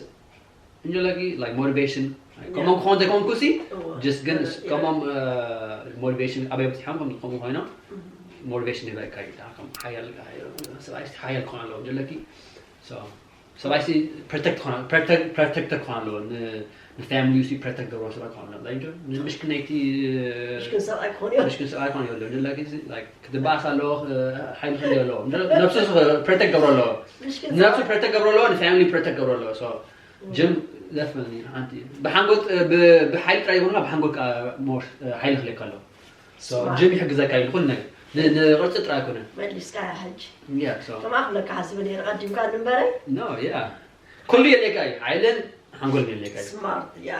እንጆለኪ like motivation ከምኦም ክኾን ዘይኮንኩ ሲ እወ። just ግን እወ፣ ከምኦም motivation ኣበይ በፂሖም ከም ከምኡ ኮይኖም motivation ይበካ እዩ ከም ሓያል ሰብኣይ ሓያል ክኾን ኣለዎ እንጆለኪ ሰብኣይ ሲ protect ክኾን protect ክኾን ኣለዎ ን family ሲ protect ገብሮ ሰባት ክኾን ኣለዎ like ምሽክነይቲ ምሽክን ሰብኣይ ክኾን እዩ ምሽክን ሰብኣይ ክኾን ኣለዎ እንጆለኪ like ክትበኣስ ኣለዎ ሓይሊ ክህልዮ ኣለዎ ነብሱ protect ገብሮ ኣለዎ ምሽክን ነብሱ protect ገብሮ ኣለዎ ን family protect ገብሮ ኣለዎ so gym definitely ሓንቲ ብሓንጎል ብ- ብሓይሊ ጥራይ ይኹንካ ብሓንጎል ከዓ more ሓይሊ ክልካ ኣለዎ so Smart. gym ይሕግዘካ እዩ ንኹሉ ነገር ን- ንቅርፂ ጥራይ ኣይኮነን መሊስካ ሕጂ yeah so ከምኣ ክብለካ ሓስበ ነይረ ቀዲምካ ንበረ no yeah ኩሉ የድልየካ እዩ ሓይልን ሓንጎልን የድልየካ እዩ smart ያ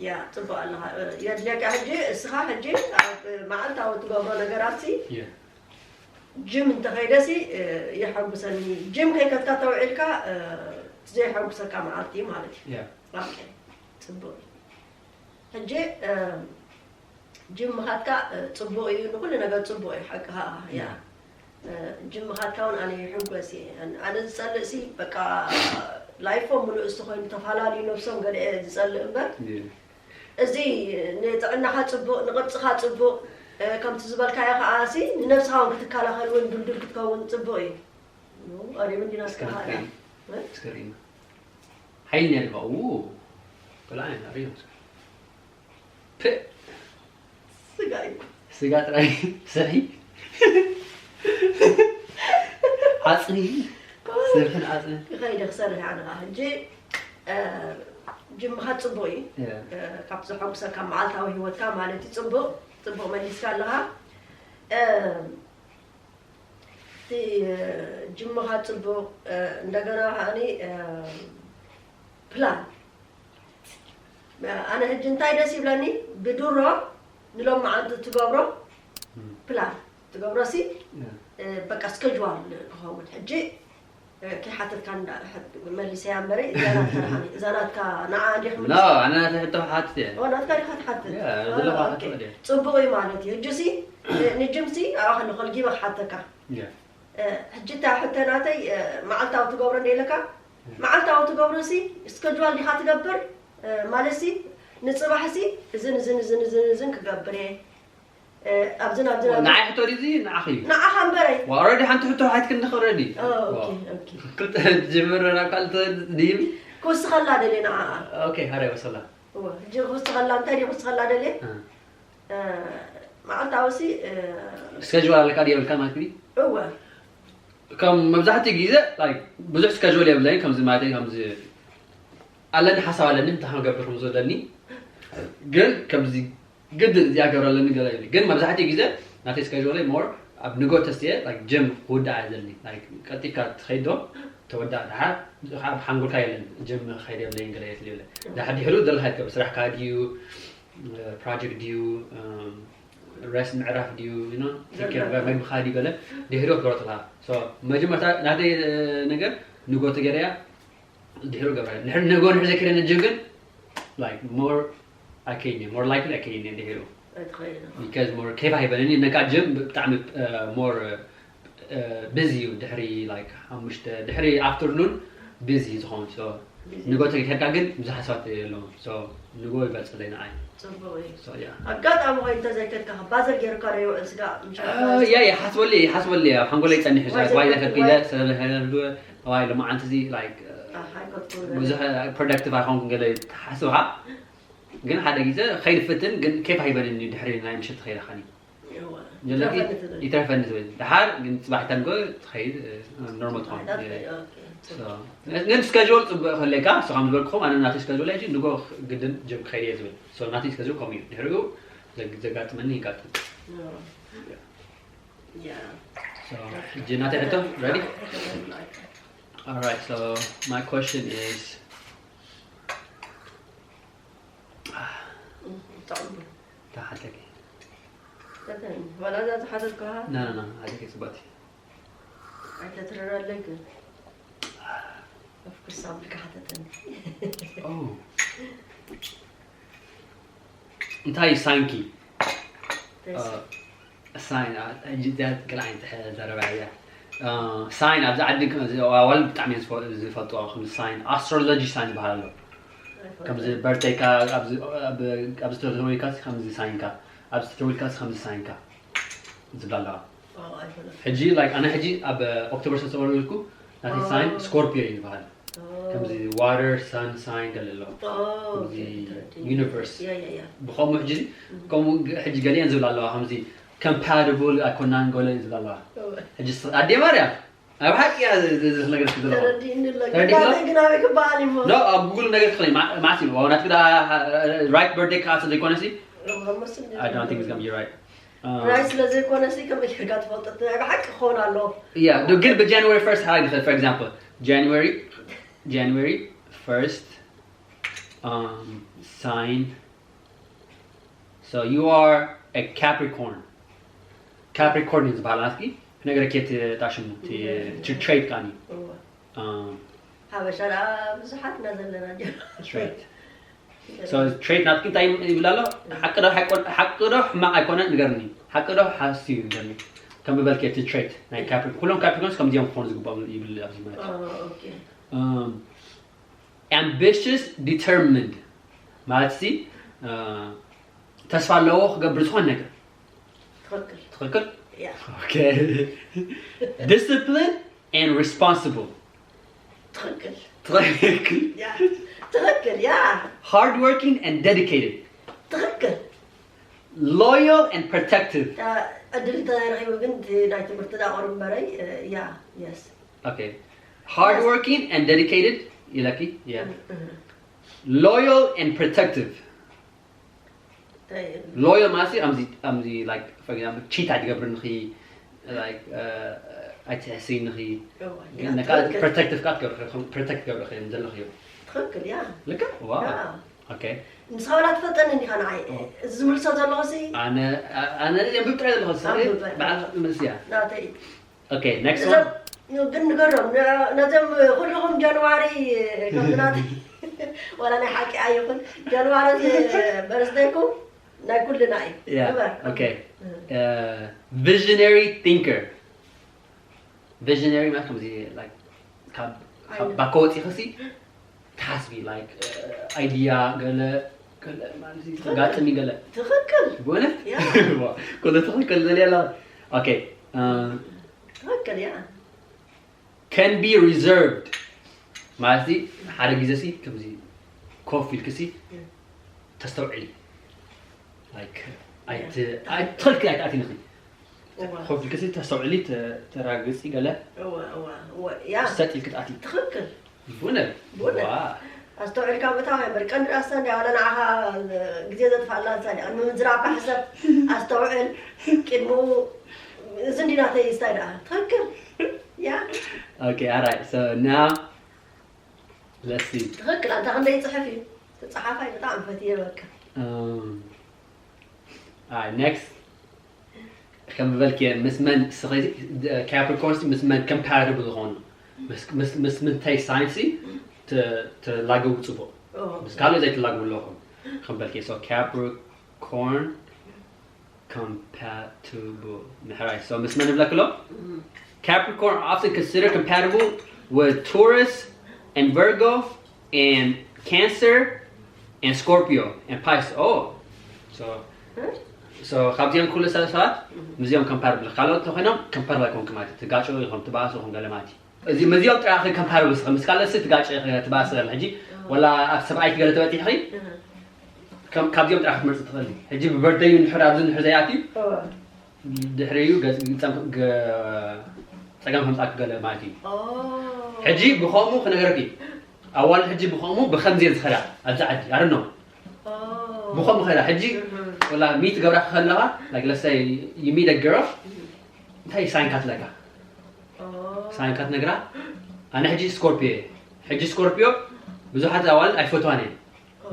ያ ፅቡቅ ኣለካ የድልየካ ሕጂ እስኻ ሕጂ ኣብ መዓልታዊ ትገብሮ ነገራት ሲ yeah gym እንተኸይደሲ የሐጉሰኒ gym ከይከድካ ተውዒልካ እቲ ዘየሐጉሰካ መዓልቲ ማለት እዩ yeah Okay፣ ፅቡቅ እዩ። ሕጂ gym ምኻድካ ፅቡቅ እዩ ንኩሉ ነገር ፅቡቅ እዩ ሓቅኻ ያ gym ምኻድካ እውን ኣነ ይሕጎስ እየ ኣነ ዝፀልእ ሲ በቃ life ኦም ምሉእ እዚ ኮይኑ ተፈላለዩ ነብሶም ገለ እየ ዝፀልእ እምበር yeah እዚ ንጥዕናኻ ፅቡቅ ንቅርፅኻ ፅቡቅ ከምቲ ዝበልካዮ ከዓ ሲ ንነብስኻ እውን ክትከላኸል እውን ድልዱል ክትከውን ፅቡቅ እዩ ቀሪቡ እንዲና እስከ ስከሃላ እስከ ርኢና ሓይሊ ነርካ ኡ በላ ኢና ሪዮ ስጋ እዩ ስጋ ጥራይ ስርሒ ዓፅሚ ስርሕን ዓፅሚ ከይደ ክሰርሕ ኣነ ከዓ ሕጂ gym ምኻድ ፅቡቅ እዩ ካብ ዘሐጉሰካ መዓልታዊ ሂወትካ ማለት እዩ ፅቡቅ ፅቡቅ መሊስካ ኣለካ እቲ gym ምኻድ ፅቡቅ እንደገና ከዓኒ plan ኣነ ሕጂ እንታይ ደስ ይብለኒ ብድሮ ንሎም መዓልቲ ትገብሮ plan ትገብሮ ሲ በቃ schedule ክኸውን ሕጂ ከይሓተትካ መሊሰያ እምበረ እዛ ናትካ ንዓ እንዲኹም ኖ ኣነ ናተ ሕቶ ሓትት እየ ናትካ ዲኻ ትሓትት Yeah፣ ዘለኹ ሓትት እየ ፅቡቅ እዩ ማለት እዩ ሕጂ ሲ ንጅም ሲ ኣብኣ ከለኹ ጊበ ክሓተካ Yeah። ሕጂ እታ ሕቶ ናተይ መዓልታዊ ትገብሮ እንደ ኢለካ መዓልታዊ ትገብሮ ሲ schedule ዲኻ ትገብር ማለት ሲ ንፅባሕ ሲ እዝን እዝን እዝን እዝን እዝን ክገብር እየ ኣብዝን ኣብዝን ንዓይ ሕቶ ድዚ ንዓኺ እዩ ንዓኻ እምበረይ ኦረዲ ሓንቲ ሕቶ ሓትክ እንድኽ ኦረዲ ኦኬ ኦኬ ክልተ ጀምር ናብ ካልተ ድይብ ክውስኸላ ደልየ ንዓኣ ኦኬ ሃረ ወሰላ እወ ሕጂ ክውስኸላ እንታይ ድዩ ክውስኸላ ደልየ መዓልታዊ ሲ schedule ኣለካ ድየ ብልካ ማለት ድዩ እወ ከም መብዛሕትኡ ግዜ like ብዙሕ schedule የብለይን ከምዚ ማለት ከምዚ ኣለኒ ሓሳብ ኣለኒ እንታይ ክገብር ከም ዘለኒ ግን ከምዚ ግድን እዚኣ ክገብር ኣለኒ ገለ ይብል ግን መብዛሕትኡ ግዜ ናተይ schedule more ኣብ ንጎ ተስትየ like gym ክውዳእ እየ ዘልኒ like ቀልጢፍካ ትኸይድ ዶ ተወዳእ ደሓር ብሓንጎልካ የለን gym ክኸይድ የብለይን ገለ የትል የብለ ደሓር ድሕሩ ዘለካ ትገብር ስራሕካ ድዩ project ድዩ rest ምዕራፍ ድዩ you know take care of ምግብኻ ድዩ ገለ ድሕሩ ክትገብሮ ተለካ so መጀመርታ ናተይ ነገር ንጎ ተገይረያ ድሕሩ ገብረ ንጎ ንሕር ዘይከደነ gym ግን like more ኣይከይድን more likely ኣይከይድን ድሕሩ ኣይትኸይድን because more ኬፍ ኣይበለኒ ነካ gym ብጣዕሚ more busy እዩ ድሕሪ like ሓሙሽተ ድሕሪ afternoon busy ዝኸውን so ንጎ ተገይርካ ግን ብዙሓት ሰባት የለዎም so ንጎ ይበልፀለይ ንዓይ ፅቡቅ እዩ so yeah ኣጋጣሚ ኮይኑ እንተዘይከድካ ባዘር ገይርካ ዶ ይውዕል ስጋ ምሻ ያ ይሓስበሉ ይሓስበሉ ኣብ ሓንጎለይ ፀኒሑ ዋይ ዋይ ዘከድኩ ዘከድኩ ኢለ ዋይ። ስለዝከደዱ ዋይ ሎማዓንቲ እዚ like ብዙሕ ፕሮዳክቲቭ ኣይኮንኩን ገለ ትሓስብኻ ግን ሓደ ግዜ ከይድ ፍትን ግን ኬፍ ኣይበልን እዩ ድሕሪ ናይ ምሸት ከይደ ኻኒ ዘለኪ ይተርፈኒ ትብል ድሓር ግን ፅባሕ ተንጎ ትኸይድ ኖርማል ትኾን ግን ስከጅል ፅቡቅ ከለካ ንሱ ከም ዝበልኩኹም ኣነ ናተይ ስከጅል ሕጂ ንጎ ግድን ጅም ክኸይድ እየ ዝብል ናተይ ስከጅል ከምኡ እዩ ድሕሪኡ ዘጋጥመኒ ይጋጥም ሕጂ ናተይ ሕቶ ready All right, so my question is ጥዕሙ ተሓተኪ ወላ እዛ ዝሓተትኩሃ no no no ሓተኪ ጽባቲ ኣይተትረረለይ ግን of course ኣብልካ ሓተተኒ oh እንታይ ሳንኪ ሳይን ሕጂ እዚኣ ገለ ዓይነት ዘረባ እያ ሳይን ኣብዚ ዓዲ ዋል ብጣዕሚ እዮም ዝፈልጥዋ ከምዚ ሳይን ኣስትሮሎጂ ሳይን ዝበሃል ኣሎ ከምዚ በርተይካ ኣብዚ ተተወልካስ ከምዚ ሳይንካ ኣብዚ ተተወልካስ ከምዚ ሳይንካ ዝብላ ኣለዋ ሕጂ like ኣነ ሕጂ ኣብ ኦክቶበር ዝተወለድኩ ናተይ ሳይን ስኮርፒዮ እዩ ዝበሃል ከምዚ water sun sign ገለ ኣሎ ከምዚ universe ብኸምኡ ሕጂ ከምኡ ሕጂ ገሊአን ዝብላ ኣለዋ ከምዚ compatible ኣይኮናን ገለ ዝብላ ኣለዋ ሕጂ ኣዴ ማርያም ኣብ ሓቂ እያ ነገር ዘለኹም ተረዲእኒ ኣሎ ተረዲእኒ ኣሎ? ግን ናበይ ክበሃል እዩ እሞ? No ኣብ ጉግል ነገር ትኽእሊ ማዕሲ ዋው ናትክ ዳ right birthday ከዓ ስለዘይኮነ ሲ I don't think it's gonna be right ራይት ስለዘይኮነ ሲ ከመይ ጌርካ ትፈልጦ እቲ ናይ ብሓቂ ክኸውን ኣለዎ yeah ዶ ግን ብ January first ሓራይ ንኽእል for example January January first um, sign so you are a Capricorn Capricorn እዩ ዝበሃል ናትኪ ክነገረኪ እቲ ጣሽሙ እቲ trait ከዓኒ ሓበሻ ደኣ ብዙሓትና ዘለና ጀ trait so trait ናትኪ እንታይ ይብል ኣሎ ሓቂ ዶ ሓቂ ዶ ሕማቕ ኣይኮነ ንገርኒ ሓቂ ዶ ሓሲ እዩ ንገርኒ ከም ዝበልኪ እቲ trait ናይ ካፕሪኮን ኩሎም ካፕሪኮንስ ከምዚኦም ክኾኑ ዝግባኦም ይብል ኣብዚ ማለት እዩ ኦኬ ambitious determined ማለት ሲ ተስፋ ኣለዎ ክገብር ዝኾን ነገር ትኽክል ትኽክል ያ okay discipline and responsible ትኽክል ትኽክል ያ ትኽክል ያ hardworking and dedicated ትኽክል loyal and protective ዕድል እንተረኺቡ ግን እቲ ናይ ትምህርቲ ዳ ቆርብ እምበረይ ያ yes okay hardworking and dedicated ይለኪ yeah loyal and protective loyal ማለት ከምዚ ከምዚ like for example cheat ኣይትገብርንኺ like ኣይትሕስይንኺ ነካ protective ካ ትገብርኺ protect ትገብርኺ ዘለኺ ትኽክል ያ ልክዕ wow okay ንስኻ ወላ ትፈልጠኒ እንዲኻ ንዓይ እዚ ዝምልሶ ዘለኹ ሲ ኣነ ኣነ የንብብ ጥራይ ዘለኹ ኣንብብ። በዓል መልስያ ናተይ okay next one ግን ንገሮም ነዞም ኩልኹም ጃንዋሪ ከምዝናት ዋላ ናይ ሓቂ ኣይኹን ጃንዋሪ በርስደይኩም ናይ ኩልና እዩ Yeah, ግበር። okay. Uh, visionary thinker. Visionary ማለት ከምዚ like ካብ ካብ ባኮ ወፂኺ ሲ ትሓስቢ like idea ገለ ገለ ማለት እዩ ተጋጥሚ ገለ ትኽክል ብእውነት ያ። ዋ፣ ኩሉ ትኽክል ዘልየ ኣለዋ okay uh, ትኽክል ያ can be reserved ማለት ሲ ሓደ ግዜ ሲ ከምዚ ኮፍ ኢልክሲ ተስተውዕሊ like ኣይት ኣይትኸልክ ኣይትኣትንኺ እዋ፣ ኮፍ ኢልክሲ ተስተውዕሊ ተ- ተራግፂ ገለ እዋ፣ እዋ፣ እዋ፣ ያ ሰጥ ኢልክ ትኣቲ ትኽክል ብእውነት ብእውነት። ዋ ኣስተውዒልካ ምእታው እያ እምበር ቀንዲ ዳስታ እንዲ ኣነ ንዓኻ ግዜ ዘጥፋኣላ ንሳ እንዲ ቅድሚ ምዝራብካ ሕሰብ ኣስተውዕል ቅድሚኡ እዚ እንዲ ናተይ ስታይ ደኣ ትኽክል ያ okay all right so now let's see ትኽክል ኣንታ ክንደይ ይፅሕፍ እዩ እቲ ፀሓፋይ ብጣዕሚ ፈትየ በቃ Um, all right, next. ከም ዝበልክየ ምስ መን ስኺ ካፕሪኮርንስ ምስ መን ኮምፓቲብል ዝኾኑ ምስ- ምስ- ምስ ምንታይ ሳይንሲ ተ- ተላገቡ ፅቡቕ ኦ፣ ምስ ካልእ ዘይትላገቡ ኣለኹም ከም በልክየ so Capricorn compatible ምሕራይ so ምስ መን ይብለክሎ እም፣ Capricorn often considered compatible with Taurus and Virgo and Cancer and Scorpio and Pisces. Oh, so so ካብዚኦም ኩሉ ሰብ ሰባት ምስዚኦም ኮምፓር ካልኦት ተኮይኖም ኮምፓር ኣይኮንኩም ማለት እዩ። ትጋጭ ኢኹም ትባእሱ ኢኹም ገለ ማለት እዩ። እዚ መዚኦም ጥራሕ ከም ፓራዶክስ ምስ ካልእ ሲ ትጋጨ ትባስል ሕጂ ወላ ኣብ ሰብኣይኪ ገለ ተበጢሕኺ ከም ካብዚኦም ጥራሕ ክትመርጽ ትኽእሊ። ሕጂ ብበርደዩ ንሕር ኣብዚ ንሕር ዘይኣትዩ ድሕሪኡ ገጽ- ጸም- ገ- ጸገም ከምጻክ ገለ ማለት እዩ። ሕጂ ብኸምኡ ክነገረኪ ኣዋልድ ሕጂ ብኸምኡ ብኸምዚ እየን ዝኸዳ ኣብዚ ዓዲ ኣረኖ ብኸምኡ ኸዳ ሕጂ ወላ ሚት ገብራ ከለኻ like let's say you meet a girl እንታይ ሳይንካ ትለካ ሳይንካ ትነግራ ኣነ ሕጂ ስኮርፒዮ እየ ሕጂ ስኮርፒዮ ብዙሓት ኣዋልድ ኣይፈትዋን እየን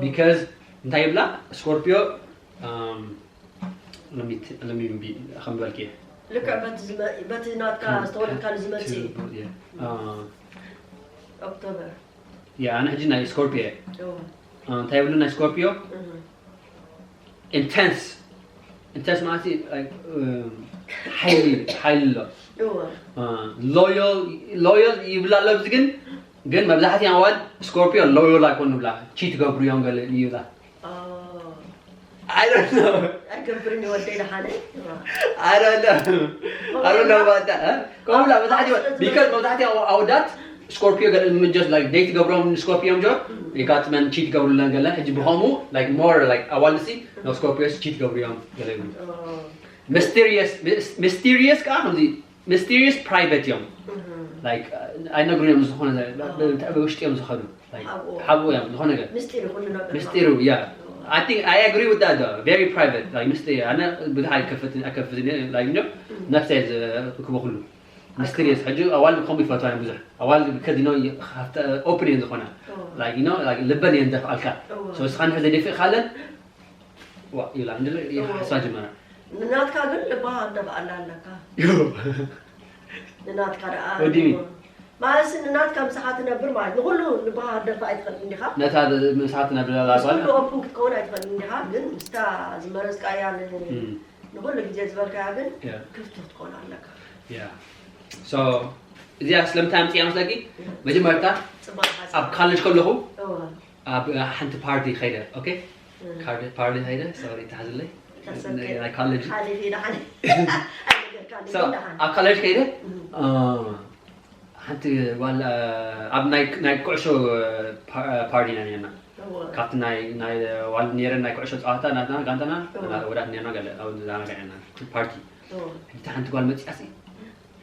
because እንታይ ይብላ ስኮርፒዮ ከምበልክ እየ ልክዕ በቲ ዝመ- በቲ ናትካ ዝተወለድካሉ ዝመፅእ እዩ። ኦክቶበር ያ ኣነ ሕጂ ናይ ስኮርፒዮ እየ እዎ። እንታይ ይብሉ ናይ ስኮርፒዮ እህ። intense intense ማለት like ሓይሊ ሓይሊ ኣሎ እዎ። ሎዮል ይብላ ኣሎ ኣብዚ ግን ግን መብዛሕትኡ ኣዋል ስኮርፒዮ ሎዮል ኣይኮኑ ብላ ቺት ገብሩ እዮም ገለ ይብላ ኦ፣ I don't know ኣይገብርን እዩ ወደይ ደሓነ። I don't know I don't know about that huh? ከምኡ ብላ መብዛሕትኡ because መብዛሕትኡ ኣወዳት ስኮርፒዮ ገለ ምጀስ like date ገብሮም ስኮርፒዮ እዮም ጆ ይጋጥመን ቺት ገብሩለን ገለ ሕጂ ብኸምኡ like more like ኣዋልሲ ናብ ስኮርፒዮስ ቺት ገብሩ እዮም ገለ ይብሉ ኦ፣ mysterious mysterious ከዓ ከምዚ mysterious private እዮም እህ። like ኣይነግሩን እዮም ዝኾነ ብውሽጢ እዮም ዝኸዱ like ሓብኡ። ሓብኡ እዮም ዝኾነ ነገር ምስጢር ኩሉ ነገር ምስጢሩ yeah I think I agree with that though very private like ምስጢር ኣነ ብዙሕ ኣይከፍትን ኣይከፍትን like you know ነፍሰይ ዝክቦ ኩሉ mysterious ሕጂ ኣዋል ከምኡ ይፈትዋ እዮም ብዙሕ ኣዋል ከዚኖ open እየን ዝኾና like you know like ልበን እየን ደፍኣልካ so እስኻ ንሕዘ ደፊእካለን ዋ ይብላ እንድለ ሓስባ ጀመራ ንናትካ ግን ልባሃ እንደብኣላ ኣለካ። ንናትካ ደኣ What do you mean? ማለትሲ ንናትካ ምሳኻ ትነብር ማለት ንኩሉ ልባኻ ደፋ ኣይትኽእል እንዲኻ ነታ ምሳት ነብላ ምስ ኩሉ ኦፕን ክትከውን ኣይትኽእል እንዲኻ ግን ምስታ ዝመረፅካያ ን- ንኩሉ ግዜ ዝበልካያ ግን Yeah. ክፍቲ ክትከውን ኣለካ Yeah. So እዚኣ ስለምንታይ ኣምፅያ መስለኪ መጀመርታ ፅባሕ ኣብ ካለጅ ከለኹ እወ ኣብ ሓንቲ ፓርቲ ከይደ okay ፓርቲ ከይደ sorry ተሓዝለይ ናይ ካለጅ ሓሊፊ ደሓን So ኣብ ካለጅ ከይደ ሓንቲ ጓል ኣብ ናይ ናይ ኩዕሾ ፓርቲ ኢና ነርና ካብቲ ናይ ናይ ዋል ነረን ናይ ኩዕሾ ፀዋታ ናትና ጋንታና ወዳት ነርና ገለ ኣብ ዛናጋዕና ፓርቲ ሕቲ ሓንቲ ጓል መፅያሲ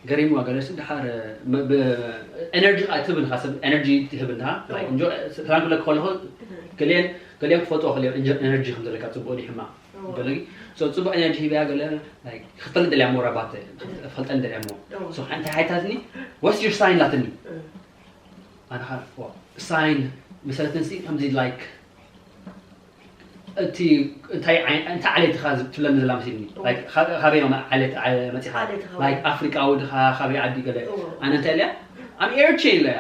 ገሪምዋ ገለሲ ድሓር energy ኣይትህብንካ ሰብ energy ትህብንካ ሰላም ክብለክ ከለኹ ገሊአን ገሊኦም ክፈጥዎ ክልኦም energy ከም ዘለካ ፅቡቅ ዲ ሕማቅ ገለ so ፅቡቅ energy ሂበያ ገለ ክፈልጥ ደልያ more about ፈልጠን ደልያ more so ሓንቲ ሓይታትኒ what's your sign ላትኒ ኣንኻ sign መሰለትን ሲ ከምዚ like እቲ እንታይ እንታይ ዓሌት ኢኻ ትብለኒ ዘላ መሲልኒ ካበይ ዓሌት መፂኻ ኣፍሪቃዊ ድኻ ካበይ ዓዲ ገለ ኣነ እንታይ ኢለያ I'm Eritrean ኢለያ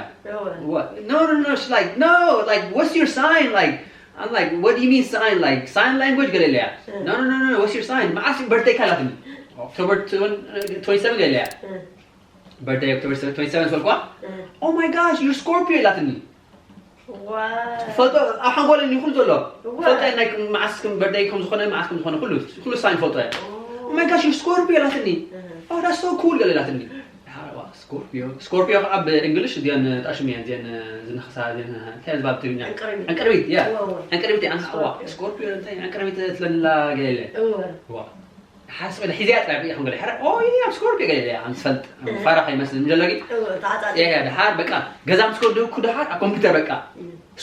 no no no she's like no like what's your sign like I'm like what do you mean sign like sign language ገለ ኢለያ no no no no what's your sign መዓስ birthday ኢካ ኢላትኒ October twenty-seven ገለ ኢለያ birthday October twenty-seven ዝበልኳ oh my gosh you're Scorpio ኢላትኒ ፈልጦ ኣብ ሓንጎለይ ይኹን ዘሎ ፈልጦ ናይ መዓስ ከም birthday ከም ዝኾነ መዓስ ከም ዝኾነ ኩሉ ኩሉ ሳይን ፈልጦ እያ oh my gosh you're Scorpio ኢላትኒ oh that's so cool ገለ ኢላትኒ Scorpio Scorpio ኣብ English እዚአን ጣሽም እየን እዚአን ዝነኽሳ እዚአን እንታይ ዝበሃል ትግርኛ ዕንቅርቢት yeah ዕንቅርቢት እያ Scorpio እንታይ ዕንቅርቢት ትለላ ገለ ሓስበ ሒዚያ ጥራይ ሪኢኹም ገለ ሕረ ኦ ይያ ኣብ ስኮርፒዮ ገለ ኢለ ኣም ዝፈልጥ ፋራ ከይመስል ምጀለጊ ያ ድሓር በቃ ገዛ ምስ ከድኩ ድሓር ኣብ ኮምፒውተር በቃ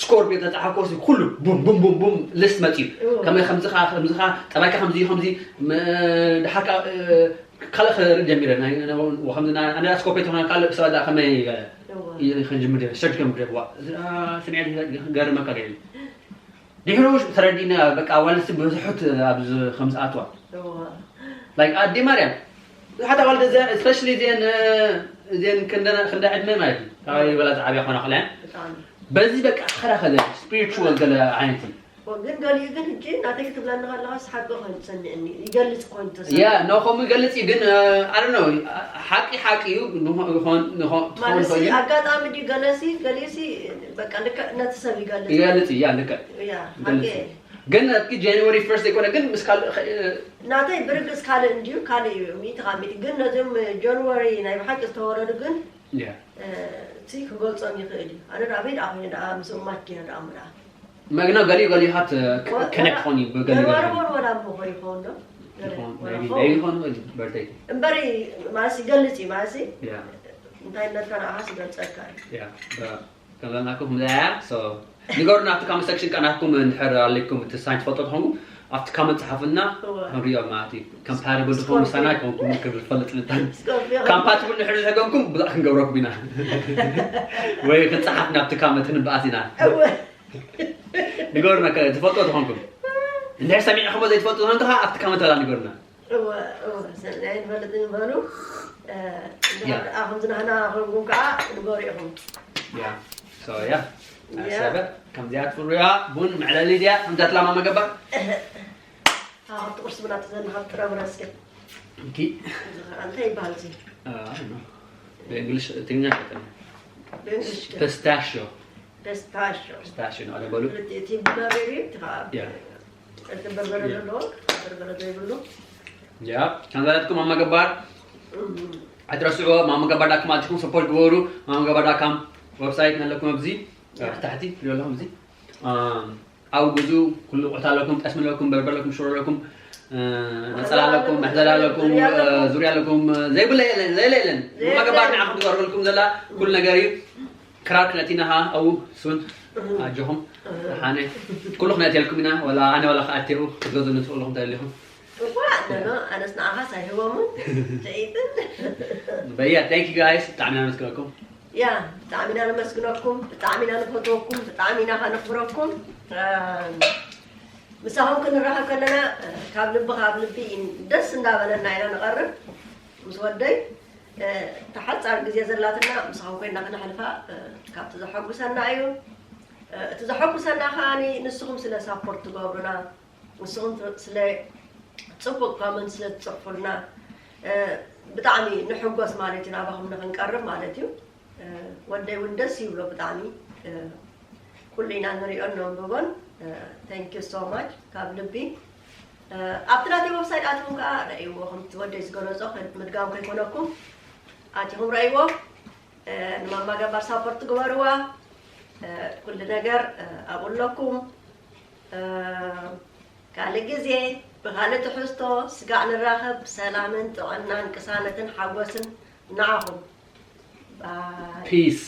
ስኮርፒዮ ተጻሓፍኮ ኩሉ ቡም ቡም ቡም ቡም ልስት መጽዩ ከመይ ከምዝኻ ከምዝኻ ጠባይካ ከምዚ ከምዚ ድሓር ካልእ ክርኢ ጀሚረ ከምዚ ኣነ ስኮርፒዮ ተኾነ ካልእ ሰባት ከመይ ክንጅምር ሰርች ከምድረ ስሚዐት ገርመካ ገለ ድሕሩ ተረዲእና በቃ ኣዋልድሲ ብዙሑት ኣብዚ ከም ዝኣትዋ like ኣዴ ማርያም ብዙሓት ኣዋልድ እዚኣን especially እዚአን እዚአን ክንደ ክንደ ዕድመ ማለት እዩ ካባይ በላ ዝዓብያ ኮና ክልያን በዚ በቃ ክራኸ ዘለ spiritual ገለ ዓይነት እዩ ግን ገሊኡ ግን ሕጂ ናተይ ክትብለኒ ከለኻስ ሓቂ ኮይኑ ተሰሚዕኒ ይገልፅ ኮይኑ ተሰሚዕኒ ያ no ከምኡ ይገልፅ እዩ ግን ኣነ ሓቂ ሓቂ እዩ ትኾን ማለት ኣጋጣሚ ድዩ ገለሲ ገሊኡሲ በቃ ልክዕ ነቲ ሰብ ይገልፅ ይገልፅ እዩ ያ ልክዕ ግን እቲ January first ዘይኮነ ግን ምስ ካልእ ናተይ ብርግፅ ካልእ እንድዩ ካልእ እዩ ሚእቲ ካብ ሚእቲ ግን ነዚኦም January ናይ ብሓቂ ዝተወረዱ ግን ያ እቲ ክገልጾም ይኽእል እዩ። ኣነ ደኣ ኣበይ ደኣ ኮይነ ደኣ ምስኦም ማኪና ደኣ እሞ ደኣ መግና ገሊኡ ገሊኡ ሃት ከነክ ኾን እዩ ገሊኡ ገሊኡ ገርባርቦን ወላ እሞ ኾ ይኸውን ዶ ይኾን maybe maybe ይኾን በርተይ እምበር ማለትሲ ይገልጽ እዩ። ማለትሲ ያ እንታይነትካ ንዓኻስ ይገልጸልካ እዩ። ያ ከምዛናኩም ከምዛያ so ንገሩና ኣብቲ comment section ቃ ናትኩም እንድሕር ኣለኩም እቲ ሳይን ትፈልጦ ትኾንኩም ኣብቲ comment ጸሓፉልና እወ። ክንሪኦ ማለት እዩ። compatible ዝኾኑ ምሳና ይኮንኩም ክብል ፈልጥ ንታን ስኮርፒዮ compatible ንድሕር ዘገምኩም ብዙሕ ክንገብረኩም ኢና ወይ ክንጸሓፍ ናብቲ comment ክንበኣስ ኢና። እወ ንገሩና ከ ትፈልጦ ትኾንኩም እንድሕር ሰሚዕኹሞ ዘይትፈልጡ ዝኾንኩም ከዓ ኣብቲ comment ላ ንገሩና። እወ እወ ሰናይ ንፈልጥ ንበሉ ያ። ኣኹም ዝናህና ኾንኩም ከዓ ንገሩ ኢኹም። ያ so ያ ያ። ሰበ ከምዚኣ ትፍርያ ቡን መዕለሊ ድያ ከምዛ ትላማ መገባ ኣብ ቁርሲ ብና ተዘንሃብ ጥረምረ እስከ እንኪ እንታይ ይበሃል እዚ? ብእንግሊሽ ትግርኛ ይፈጠነ ብእንግሊሽ ከ? Pistachio Pistachio Pistachio ነው አደበሉ እቲ እቲ ብመሪሪ እቲ ከዓ ያ እቲ በርበረ ያ። ዘለዎ በርበረ ዘይብሉ ያ ከምዛለትኩም ማማ ገባር ኣይትረስዕዎ። ማማ ገባር ዳት ኮም ኣቲኹም support ግበሩ። ማማ ገባር ዳት ኮም website ነለኩም ኣብዚ ያ። ኣብ ታሕቲ ትሪኦ ኣለኹም እዚ ኣም፣ ኣብ ግዙ ኩሉ ቆታ ኣለኩም፣ ጠስሚ ኣለኩም፣ በርበረ ኣለኩም፣ ሽሮ ኣለኩም፣ እ፣ ነጸላ ኣለኩም፣ መሕዘላ ኣለኩም፣ እ፣ ዙርያ ኣለኩም፣ እ፣ ዘይብለ የለን፣ ዘይለ የለን። ማማ ገባር ንዓኹም ትቐርበልኩም ዘላ ኩሉ ነገር እዩ። ክራር ክነቲና ኸዓ ኣብኡ ሱን ኣጆኹም ሓነ ኩሉ ክነእትየልኩም ኢና። ወላ ኣነ ወላ ክኣትየኡ ክትገዙ ንትኽእሉ ኣለኹም ተደሊኹም እኳ ኣነኖ ኣነስ ንዓኻስ ኣይህቦምን ትዒትን በያ thank you guys ብጣዕሚ ኢና ነመስግነኩም። ያ ብጣዕሚ ኢና ነመስግነኩም፣ ብጣዕሚ ኢና ንፈትወኩም፣ ብጣዕሚ ኢና ከነኽብረኩም። ኣም፣ ምሳኹም ክንራኸብ ከለና እ፣ ካብ ልቢ ካብ ልቢ ደስ እንዳበለና ኢና ንቐርብ ምስ ወደይ እ፣ እታ ሓጻር ግዜ ዘላትና ምሳኹም ኮይና ክነሕልፋ እ፣ ካብቲ ዘሐጉሰና እዩ። እ፣ እቲ ዘሐጉሰና ከዓኒ ንስኹም ስለ ሳፖርት ትገብሩና ንስኹም ስለ ጽቡቅ ኮመንት ስለ ትጽሕፉልና እ፣ ብጣዕሚ ንሕጎስ ማለት እዩ። ናባኹም ንክንቀርብ ማለት እዩ። እ፣ ወደይ እውን ደስ ይብሎ ብጣዕሚ እ፣ ኩሉ ኢና ንሪኦን ነንብቦን። Thank you so much ካብ ልቢ። እ፣ ኣብቲ ናተይ ዌብሳይት ኣትኹም ከዓ ረእይዎ ከምቲ ወደይ ዝገለጾ ምድጋም ከይኮነኩም ኣቲኹም ረእይዎ። እ፣ ንማማ ገባር ሳፖርት ግበርዋ። እ፣ ኩሉ ነገር እ፣ ኣብኡ ኣለኩም። እ፣ ካልእ ግዜ ብኻልእ ትሕዝቶ ስጋዕ ንራኸብ። ብሰላምን ጥዕናን ቅሳነትን ሓጎስን ንዓኹም። ባይ። Peace